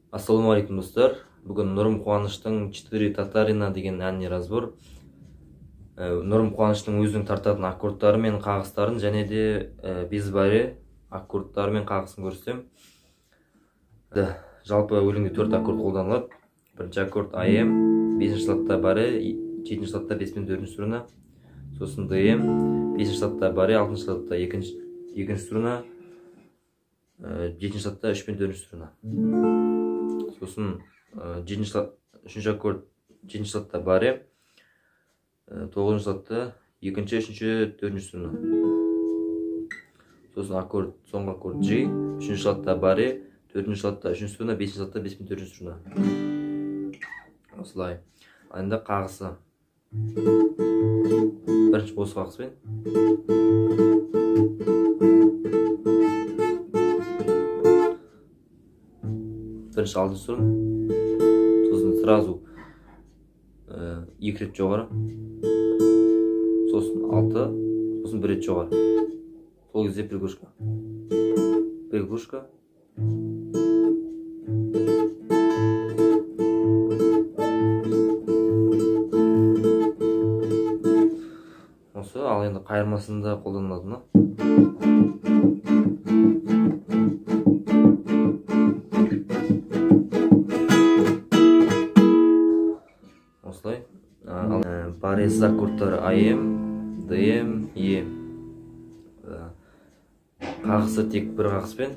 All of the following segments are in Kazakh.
Ассалаумағалейкум, достар! Бүгін Нұрым Қуаныштың «Четыре татарина» деген әніне разбор. Нұрым Қуаныштың өзінің тартатын аккордтары мен қағыстарын және де без баре аккордтары мен қағысын көрсетемін. Жалпы өлеңде төрт аккорд қолданылады. Бірінші аккорд АМ, бесінші ладта баре, жетінші ладта бес пен төртінші струна, сосын ДМ, бесінші ладта баре, алтыншы ладта екінші струна, жетінші ладта үш пен төртінші струна. Сосын жетінші, үшінші аккорд жетінші ладта баре, тоғызыншы ладта екінші, үшінші, төртінші струна. Сосын аккорд, соңғы аккорд G, үшінші ладта баре, төртінші ладта үшінші струна, бесінші ладта бес пен төртінші струна. Осылай. Енді қағысы. Бірінші осы қағыспен. Бірінші алтыншы струна, сосын сразу екі рет жоғары, сосын алты, сосын бір рет жоғары. Сол кезде приглушка. Приглушка. Осы, ал енді қайырмасында қолданылатыны. Осылай. Ал баресіз аккордтары АМ, ДМ, Е. Қағысы тек бір қағыспен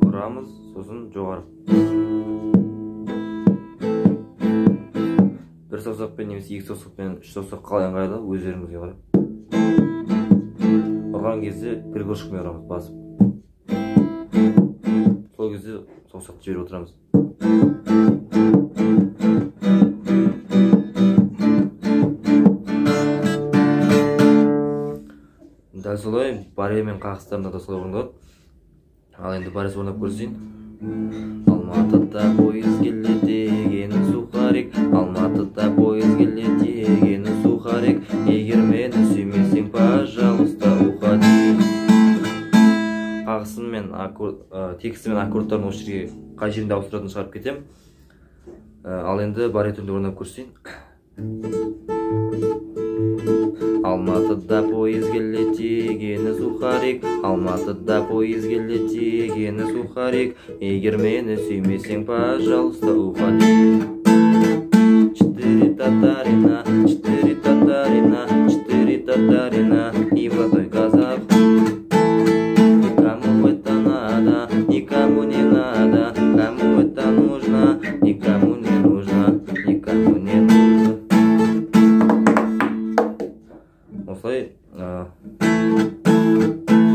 ұрамыз, сосын жоғары. Бір саусақпен немесе екі саусақпен, үш саусақ қалай ыңғайлы, өздеріңізге қарай. Ұрған кезде приглушкамен ұрамыз, басып. Сол кезде саусақты жіберіп отырамыз. Дәл солай баре мен қағыстарында да солай орындалады. Ал енді баресі орындап көрсетейін. Алматыда пойыз келеді деген сухарик, Алматыда пойыз келеді деген сухарик. Егер мені сүймесең, пожалуйста, уходи. Қағысын мен аккорд, тексті мен аккордтарын осы жерге қай жерінде ауыстыратынын шығарып кетемін. Ал енді баре түрінде орындап көрсетейін. Алматыда пойыз келеді дегені сухарик, Алматыда пойыз келеді дегені сухарик. Егер мені сүймесең, пожалуйста, уходи. Четыре татарина, четыре татарина, четыре татарина и блатной казах. Кому это надо, никому не надо, кому это нужно, никому не нужно, никому не нужно. Осылай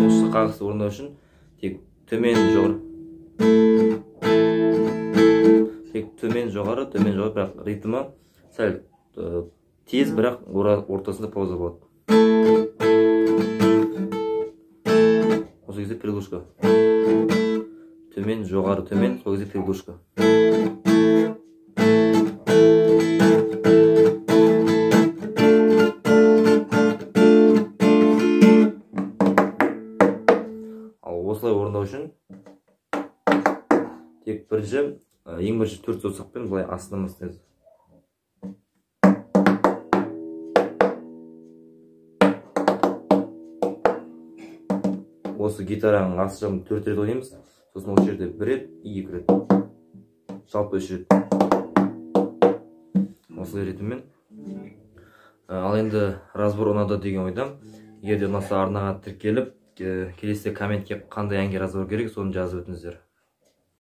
осы қағысты орындау үшін тек төмен жоғары, тек төмен жоғары, төмен жоғары, бірақ ритмі сәл тез, бірақ ортасында пауза болады. Осы кезде приглушка. Төмен жоғары, төмен, сол кезде приглушка. Осылай орындау үшін тек бірінші, ең бірінші төрт саусақпен былай астынан бастаймыз. Осы гитараның асты жағын төрт рет ойнаймыз, сосын осы жерде бір рет, екі рет, жалпы үш рет. Осылай ритммен. Ал енді разбор ұнады деген ойдамын. Егер де ұнаса, арнаға тіркеліп, келесі комментке қандай әнге разбор керек, соны жазып өтіңіздер.